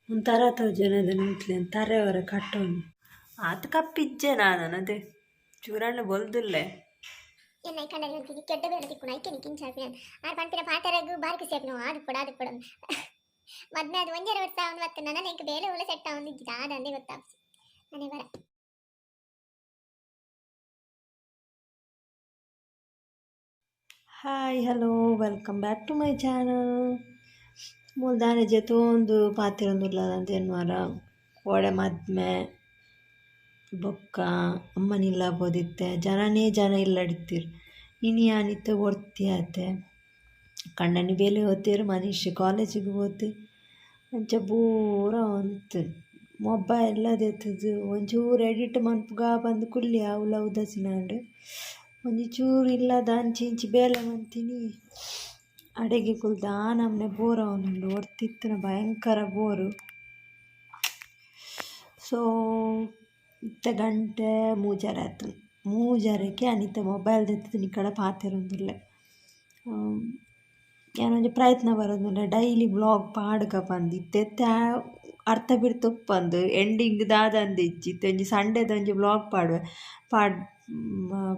ಒಂಥರ ತೋಜುನದ ನಿಕ್ಲೆನ್ ತರೆ ಒರ ಕಟ್ಟೊಂದು. ಆತ್ ಕಪ್ಪಿಜ್ಜೆ ನಾನನದೆ ಚೂರಣ್ಣ ಬೊಲ್ದುಲ್ಲೆ. ಎನ್ನ ಕಂಡನಿ ಒಂಜಿ ಕೆಡ್ಡ ಬೇಲೆ ತಿಕ್ಕುನ ಐಕೆ ನಿಕ್ಕಿಂಚ ಆಪಿನ ಆರ್ ಪನ್ಪಿನ ಪಾತೆರಗ್ ಬಾರಿ ಖುಷಿ ಆಪಿನ ಆದುಪ್ಪೊಡು ಆದುಪ್ಪೊಡು ಮದ್ಮೆ ಆದ್ ಒಂಜರೆ ವರ್ಷ ಆವೊಂದು ಬತ್ತ್ಂಡ್ ನನ ಎಂಕ್ ಬೇಲೆ ಓಲ ಸೆಟ್ ಆವೊಂದಿಜ್ಜಿ ದಾದ ಅಂದೇ ಗೊತ್ತಾಪುಜಿ ಅನೆ ಬರ. Hi hello welcome back to my channel. ಮೂಲು ದಾನೆ ಜೆತೊಂದು ಪಾತೆರೊಂದುಲ್ಲದಂತ ಎನ್ನುವರ ಕೋಡೆ ಮದ್ಮೆ ಬೊಕ್ಕ ಅಮ್ಮನಿಲ್ಲ ಪೋದಿತ್ತೆ ಜನನೇ ಜನ ಇಲ್ಲಡಿತ್ತೆರ್ ಇನಿ ಆನಿತ್ತೆ ಒರ್ತಿ ಆತೆ ಕಂಡನಿ ಬೇಲೆ ಪೋತೆರ್ ಮನೀಶ್ ಕಾಲೇಜಿಗ್ ಪೋತೆ ಅಂಚ ಬೋರ್ ಆವೊಂದಿತ್ತುಂಡು ಮೊಬೈಲ್ ದೆತ್ತುದು ಒಂಚೂರು ಎಡಿಟ್ ಮನ್ಪುಗ ಪಂದ್ ಕುಲ್ಲಿಯೆ ಅವ್ಲ ಉದಾಸಿನ ಆಂಡ್ ಒಂಜಿ ಚೂರು ಇಲ್ಲದ ಅಂಚಿ ಇಂಚಿ ಬೇಲೆ ಮಂತಿನಿ ಅಡೆಗೆ ಕುಲ್ದು ಆ ನಮೂನೆ ಬೋರ್ ಆವೊಂದುಂಡು ಒರ್ತಿ ಇತ್ತ್ಂಡ ಭಯಂಕರ ಬೋರು. ಸೋ ಇತ್ತೆ ಗಂಟೆ ಮೂಜರೆ ಆತುಂಡು ಮೂಜರೆಗ್ ಯಾನ್ ಇತ್ತೆ ಮೊಬೈಲ್ ದೆತ್ತುದು ನಿಕಡ ಪಾತೆರೊಂದುಲ್ಲೆ. ಯಾನ್ ಒಂಜಿ ಪ್ರಯತ್ನ ಬರೊಂದುಲ್ಲೆ ಡೈಲಿ ವ್ಲೋಗ್ ಪಾಡ್ಗ ಪಂದ್ ಇತ್ತೆ ಇತ್ತೆ ಅರ್ಧ ಪಿರ್ತ ಉಪ್ಪಂದು ಎಂಡಿಂಗ್ ದಾದಂದ್ ಇಜ್ಜಿ ಇತ್ತೆ ಒಂಜಿ ಸಂಡೇದ ಒಂಜಿ ವ್ಲೋಗ್ ಪಾಡುವೆ ಪಾಡ್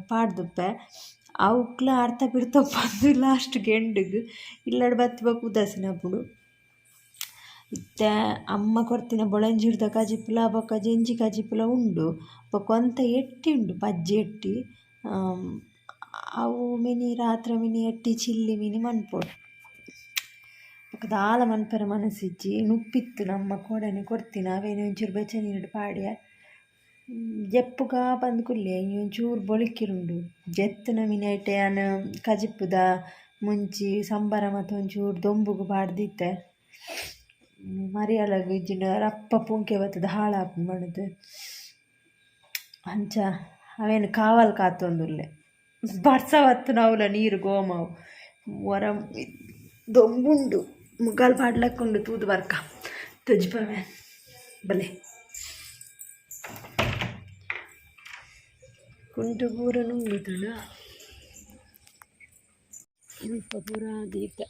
ಪಾಡ್ದುಪ್ಪೆ ಅವ್ಕ್ಲ ಅರ್ಧ ಪಿರ್ತ ಉಪ್ಪಂದು ಲಾಸ್ಟ್ಗ್ ಎಂಡ್ಗ್ ಇಲ್ಲಡ್ ಬತ್ತಿ ಬೊಕ ಉದಾಸಿನ ಆಪುಂಡು. ಇತ್ತೆ ಅಮ್ಮ ಕೊರ್ತಿನ ಬೊಳಂಜಿರ್ದ ಕಜಿಪುಲ ಬೊಕ ಜೆಂಜಿ ಕಜಿಪುಲ ಉಂಡು ಬೊಕ ಒಂತೆ ಎಟ್ಟಿ ಉಂಡು ಪಜ್ಜಿ ಎಟ್ಟಿ ಅವು ಮಿನಿ ರಾತ್ರೆ ಮಿನಿ ಎಟ್ಟಿ ಚಿಲ್ಲಿ ಮಿನಿ ಮನ್ಪೊಡು. ಬೊಕ ದಾಲ ಮನ್ಪೆರೆ ಮನಸಿಜ್ಜಿ ನುಪ್ಪಿತ್ತು ನಮ್ಮ ಕೋಡೆನೆ ಕೊರ್ತಿನ ಅವೇನೆ ಒಂಚೂರು ಬೆಚ್ಚ ನೀರ್ಡ್ ಪಾಡ್ಯೆ ಜೆಪ್ಪುಗ ಪಂದ್ ಕುಲ್ಲೆ ಇನಿ ಒಂಚೂರು ಬೊಳಿಕಿರುಂಡು ಜೆತ್ತುನ ಮಿನಿ ಐಟೆ ಯಾನ್ ಕಜಿಪುದ ಮುಂಚಿ ಸಂಬರ ಮಾತ ಒಂಚೂರು ದೊಂಬುಗು ಪಾಡ್ದಿತ್ತೆ ಮರಿಯಲಗ್ ಇಜ್ಜಿಂಡ ರಪ್ಪ ಪೂಂಕೆ ಬತ್ತುದು ಹಾಳಾಪುಂಡು ಪಂಡುದು ಅಂಚ ಅವೇನು ಕಾವಲ್ ಕಾತೊಂದುಲ್ಲೆ ಬರ್ಸ ಬತ್ತುಂಡ ಅವ್ಲ ನೀರು ಗೋಮಾವು ಒರ ದೊಂಬುಂಡು ಮುಗಾಲ್ ಪಾಡ್ಲಕ್ಕುಂಡು ತೂದು ಬರ್ಕ ತೊಜ್ಪವೆ ಬಲೆ ಕುಂಟು ಪೂರ ನುಂಗುದುಂಡು ಮುಲ್ಪ ಪೂರ ದೀತೆ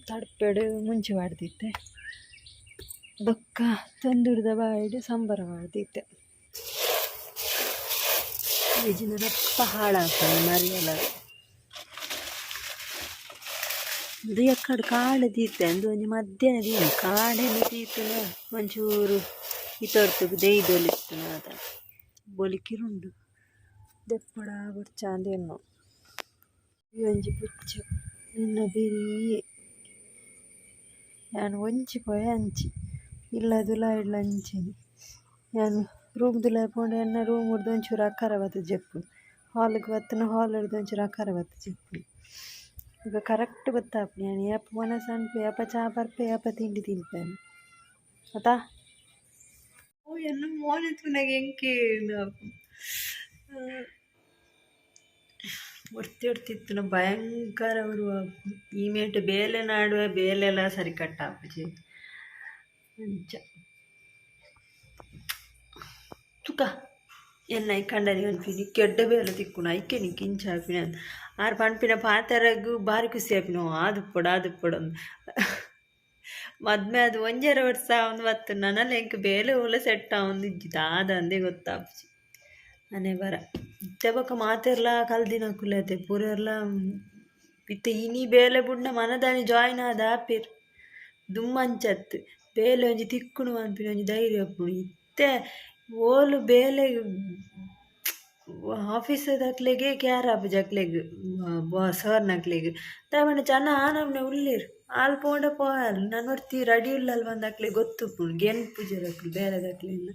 ತಡ್ಪೆಡ್ ಮುಂಚಿ ಪಾಡ್ದಿತ್ತೆ ಬೊಕ್ಕ ತಂದೂರ್ದ ಬಾಯಿಡ್ ಸಂಬರ ಪಾಡ್ದಿತ್ತೆ ಇಜ್ಜಿಂಡ ರಪ್ಪ ಹಾಳಾಪುಂಡು ಮರಿಯಲ ಉಂದು ಎಕ್ಕಡ್ ಕಾಡ್ ದೀತೆ ಉಂದು ಒಂಜಿ ಮಧ್ಯಾಹ್ನ ದೀನ ಕಾಡೆನ್ ದೀತುಂಡ ಒಂಚೂರು ಇತೋರ್ತುಗು ದೈದೊಲಿತ್ತುಂಡ ದಾದ ಬೊಲಿಕಿರುಂಡು ದೆಪ್ಪೊಡ ಬೊಡ್ಚಾಂದ್ ಎನ್ನುವ ಈ ಒಂಜಿ ಪುಚ್ಚೆ ನಿನ್ನ ಬೆರಿಯೆ ಯಾನ್ ಒಂಜಿ ಪೋಯೆ ಅಂಚಿ ಇಲ್ಲದ ಉಲಾಯಿಡ್ಲ ಅಂಚೆನೆ ಯಾನ್ ರೂಮ್ ದುಲಾಯಿ ಪೋಂಡ ಎನ್ನ ರೂಮ್ ಡ್ದ್ ಒಂಚೂರು ಆಕಾರ ಬತ್ತ್‌ದ್ ಜೆಪ್ಪುನು ಹಾಲ್ ಗ್ ಬತ್ತ್ಂಡ ಹಾಲ್ ಡ್ದ್ ಒಂಚೂರು ಆಕಾರ ಬತ್ತ್‌ದ್ ಜೆಪ್ಪುನು ಬೊಕ ಕರೆಕ್ಟ್ ಗೊತ್ತಾಪುಂಡು ಯಾನ್ ಏಪ ವನಸ್ ಅನ್ಪೆ ಏಪ ಚಾ ಪರ್ಪೆ ಏಪ ತಿಂಡಿ ತಿನ್ಪೆ ಅತಾ ಓ ಎನ್ನ ಮೋನೆ ತೂನಗ ಎಂಕೇ ಉಂದು ಆಪುಂಡು ಒರ್ತಿ ಒರ್ತಿ ಇತ್ತುಂಡ ಭಯಂಕರ ಉರು ಆಪುಂಡು ಈ ಮೇಟ್ ಬೇಲೆ ನಾಡುವೆ ಬೇಲೆಲ ಸರಿಕಟ್ಟ್ ಆಪುಜಿ ಅಂಚ ತುಕ ಎನ್ನ ಈ ಕಂಡನಿ ಪನ್ಪಿನಿ ಕೆಡ್ಡ ಬೇಲೆ ತಿಕ್ಕುನು ಐಕೆ ನಿಕ್ಕ್ ಇಂಚ ಆಪಿನ ಅಂದ್ ಆರ್ ಪನ್ಪಿನ ಪಾತೆರಗ್ ಬಾರಿ ಖುಷಿ ಆಪಿನ ಆದುಪ್ಪೊಡು ಆದುಪ್ಪೊಡು ಅಂದ್ ಮದ್ಮೆ ಆದ್ ಒಂಜರೆ ವರ್ಸ ಆವೊಂದು ಬತ್ತ್ಂಡ್ ನನಲ ಎಂಕ್ ಬೇಲೆ ಓಲ ಸೆಟ್ ಆವೊಂದಿಜ್ಜಿ ದಾದ ಅಂದೇ ಗೊತ್ತಾಪುಜಿ ಅನೆ ಬರ ಇತ್ತೆ ಬೊಕ ಮಾತೆರ್ಲ ಕಲ್ದಿನಕುಲು ಅತೆ ಪೂರೆರ್ಲ ಇತ್ತೆ ಇನಿ ಬೇಲೆ ಬುಡ್ಂಡ ಮನದಾನಿ ಜಾಯಿನ್ ಆದ್ ಆಪೆರ್ ದುಂಬು ಅಂಚ ಅತ್ತ್ ಬೇಲೆ ಒಂಜಿ ತಿಕ್ಕುಂಡು ಪನ್ಪಿನ ಒಂಜಿ ಧೈರ್ಯ ಉಪ್ಪುಂಡು ಇತ್ತೆ ಓಲು ಬೇಲೆ ಆಫೀಸ್ ದಕ್ಲೆಗೇ ಕೇರ್ ಆಪುಜಿ ಅಕ್ಲೆಗ್ ಸರ್ ನಕ್ಲೆಗ್ ದಾಯೆ ಪಂಡ ಜನ ಆ ನಮೂನೆ ಉಲ್ಲೆರ್ ಆಲ್ ಪೋಂಡ ಪೋಯಲ್ ನನ ಒರ್ತಿ ರೆಡಿ ಉಲ್ಲಲ್ ಪಂದ್ ಅಕ್ಲೆಗ್ ಗೊತ್ತುಪ್ಪುಂಡು ಗೆನ್ಪುಜೆರ್ ಅಕ್ಲು ಬೇಲೆದಕ್ಲೆನ್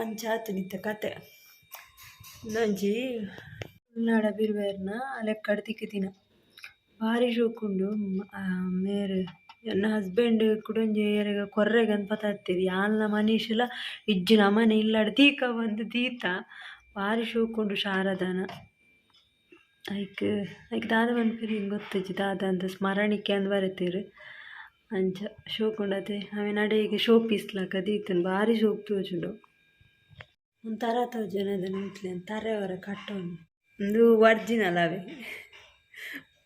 ಅಂಚ ಆತುಂಡು ಇತ್ತೆ ಕತೆ ಉಂದೊಂಜಿ ತುಳುನಾಡ ಬಿರುವೆರ್ನ ಲೆಕ್ಕಡ್ ತಿಕ್ಕ್‌ದಿನ ಬಾರಿ ಶೋಕುಂಡು ಮೇರ್ ಎನ್ನ ಹಸ್ಬೆಂಡ್ ಕುಡೊಂಜಿ ಏರೆಗ್ ಕೊರ್ರೆಗಂದ್ ಪತತ್ತೆರ್ ಯಾನ್ಲ ಮನೀಶ್‌ಲ ಇಜ್ಜಿ ನಮನೆ ಇಲ್ಲಡ್ ದೀಕ ಪಂದ್ ದೀತ ಬಾರಿ ಶೋಕುಂಡು ಶಾರದಾನ ಐಕ್ ಐಕ್ ದಾದ ಪನ್ಪೆರ್ ಎಂಕ್ ಗೊತ್ತಿಜ್ಜಿ ದಾದಂದ್ ಸ್ಮರಣಿಕೆ ಅಂದ್ ಬರೆತೆರ್ ಅಂಚ ಶೋಕುಂಡು ಅತೆ ಅವೆನ್ ಅಡೆಗ್ ಶೋ ಪೀಸ್ ಲಕ ದೀತುಂಡು ಬಾರಿ ಶೋಕು ತೋಜುಂಡು ಒಂಥರ ತೋಜುನದ ನಿಕ್ಲೆನ್ ತರೆ ಒರ ಕಟ್ಟೊಂಡು ಉಂದು ಒರಿಜಿನಲ್ ಅವೆ.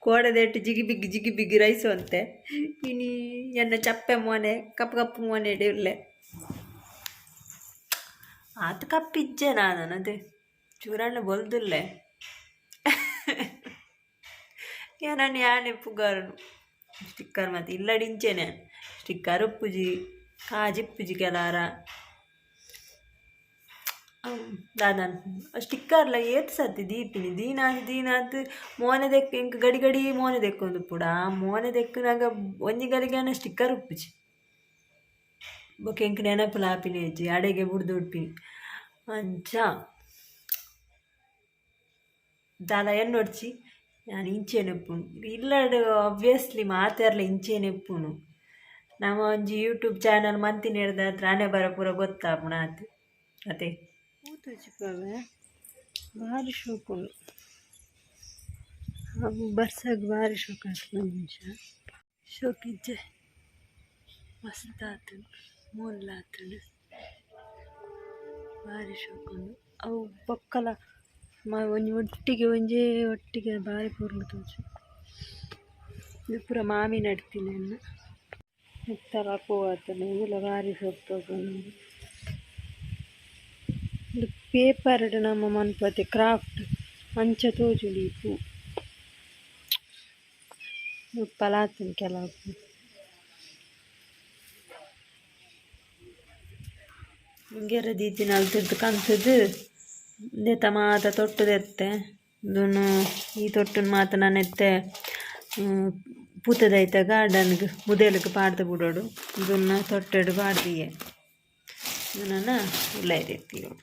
ಕೋಡದೆಟ್ಟು ಜಿಗಿ ಬಿಗ್ಗಿ ಜಿಗಿ ಬಿಗ್ಗಿ ರೈಸ್ ಅಂತೆ. ಇನಿ ಎನ್ನ ಚಪ್ಪೆ ಮೋನೆ ಕಪ್ಪು ಕಪ್ಪು ಮೋನೆ ಇಲ್ಲೆ ಆತ ಕಪ್ಪಿಜ್ಜೆ ನಾನು ಅದೇ ಚೂರಣ್ಣ ಬೊಲ್ದುಲ್ಲೆ ನಾನು ಯಾನೆ ಪುಗಾರನು ಸ್ಟಿಕ್ಕರ್ ಮತ್ತೆ ಇಲ್ಲಡಿಂಚೆನೆ ಸ್ಟಿಕ್ಕರ್ ಉಪ್ಪುಜಿ ಕಾಜಿ ಇಪ್ಪುಜಿ ಕೆಲಾರ ದಾದನ್ ಸ್ಟಿಕ್ಕರ್ಲ ಏತ್ ಸತಿ ದೀಪಿನಿ ದೀನಾತ್ ದೀನಾತ್ ಮೋನೆ ದೆಕ್ ಇಂಕ್ ಗಡಿ ಗಡಿ ಮೋನೆ ದೆಕ್ಕೊಂದು ಪುಡ ಮೋನೆ ದೆಕ್ಕುನಾಗ ಒಂಜಿ ಗಲಿಗಾನ ಸ್ಟಿಕ್ಕರ್ ಉಪ್ಪುಜಿ ಬೊಕ ಎಂಕ್ ನೆನಪುಲ ಆಪಿನ ಇಜ್ಜಿ ಅಡೆಗೆ ಬುಡ್ದು ಉಡ್ಪಿನಿ ಅಂಚ ದಾಲ ಎನ್ನೊಡ್ಚಿ ಯಾನ್ ಇಂಚೆನೆ ಉಪ್ಪುನು ಇಲ್ಲಡ್ ಆಬ್ವಿಯಸ್ಲಿ ಮಾತೆರ್ಲ ಇಂಚೆನೆ ಉಪ್ಪುನು ನಮ ಒಂಜಿ ಯೂಟ್ಯೂಬ್ ಚಾನಲ್ ಮಂತಿನೆಡ್ದಾತ್ರ ಹಣೆ ಬರ ಪೂರ ಗೊತ್ತಾಪುಣ ಆತ್ ಅತೆ ತೋಜಿಪಾವೆ ಭಾರಿ ಶೋಕುಂಡು ಅವು ಬರ್ಸಗ್ ಭಾರಿ ಶೋಕ ಆತುಂಡು ನಿಮಿಷ ಶೋಕಿಜ್ಜೆ ಮಸ್ತ್ ಆತುಂಡು ಮೋಲ್ಲ ಆತುಂಡು ಭಾರಿ ಶೋಕುಂಡು ಅವು ಬೊಕ್ಕಲ ಒಂಜಿ ಒಟ್ಟಿಗೆ ಒಂಜೇ ಒಟ್ಟಿಗೆ ಭಾರಿ ಪೊರ್ಲು ತೋಜುಂಡು ಉಂದು ಪೂರ ಮಾಮಿ ನಡ್ತಿನೆನ್ ಮಿತ್ತಲ ಪೂ ಆತುಂಡು ಉಂದುಲ ಭಾರಿ ಶೋಕು ತೋಜೊಂದುಂಡು. ಉಂದು ಪೇಪರ್ ಡ್ ನಮ ಮನ್ಪುವತೆ ಕ್ರಾಫ್ಟ್ ಅಂಚ ತೋಜುಂಡು ಈ ಪೂ. ಮುಲ್ಪಲ ಆತುಂಡು ಕೆಲವು ಪೂ. ಮುಂಗೇರ ದೀತಿನ ಅಲ್ತಿರ್ದ್ ಕಂತುದು ಉಂದೆತ ಮಾತ ತೊಟ್ಟು ದೆತ್ತೆ ಉಂದುನು ಈ ತೊಟ್ಟುನು ಮಾತ ನನ ಇತ್ತೆ ಪೂತ ದೈತ ಗಾರ್ಡನ್ ಗ್ ಮುದೆಲ್ಗ್ ಪಾಡ್ದ್ ಬುಡೊಡು ಉಂದುನು ತೊಟ್ಟೆಡ್ ಪಾಡ್ದಿಯೆ ನನ ಉಲಾಯಿ ದೆತ್ತಿಯೊಡು.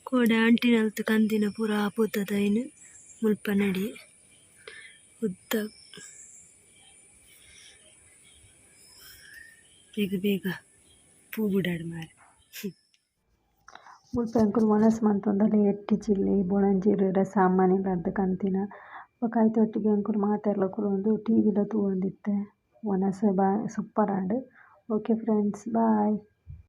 ಕೋಡೆ ಆಂಟಿನಲ್ತ್ ಕಂತಿನ ಪೂರ ಪೂತ ದೈನ್ ಮುಲ್ಪ ನಡಿ ಉದ್ದ ಬೇಗ ಬೇಗ ಪೂ ಬುಡಡ್ ಮಾರ್ರೆ. ಮುಲ್ಪ ಎಂಕುಲು ವನಸ್ ಮಂತೊಂದುಲ್ಲೆ ಎಟ್ಟಿ ಚಿಲ್ಲಿ ಬೋಳಂಜಿರ್ ಸಾಮಾನ್ ಕಂತಿನ ಬೊಕ ಐತ ಒಟ್ಟಿಗೆ ಎಂಕುಲು ಮಾತೆರ್ಲ ಕುಲೊಂದು ಟಿವಿ ಲ ತೂವೊಂದಿತ್ತೆ ವನಸ್ ಸೂಪರ್ ಆಂಡ್. Okay friends bye.